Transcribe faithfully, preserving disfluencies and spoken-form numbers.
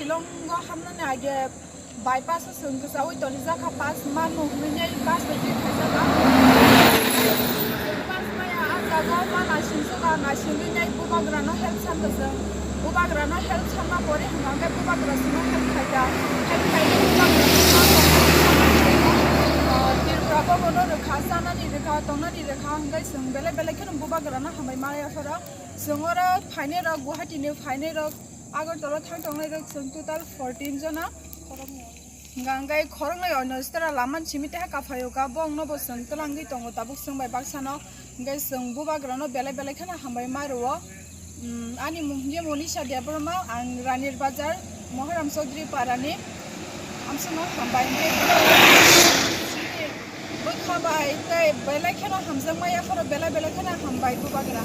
Longo hamnani age bypass o chwng kwchaui toni jakha pass manu hwnwi nai pass bai twi khaijak. Pass maya a jaga o ma naising soga naisingwi nai bubagrano help santo chwng. Bubagrano help sanma pore hwnka hwnkhe bubagra chwngno help khaida. Help khaina bubagra chwngno Tripura bobono rwkha, chanani rwkha, tongnani rwkha hwnkhe chwng belai belai kheno bubagrano hambai maya phoro. Chwng oro phainai rok, Guwahati ni phainai rok, Agartala thang tongnai rok chwng total fourteen jona. Hwnkha hwnkhe khoroknwi ono sitara lama simi teha kaphaio ka, bongno bo chwng twlangwi tongo tabuk chwng bai baksano. Hwnkhe chwng bubagrano belai belai kheno hambai ma rwo. Umm, ani mung hwnkhe Monisha Debbarma, ang Ranir Bazar, Moharam Chaudhary Parani, amswkno hambai hwnkhe bwkha bai tei belai kheno hamjakma yapharo belai belai kheno hambai bubagra.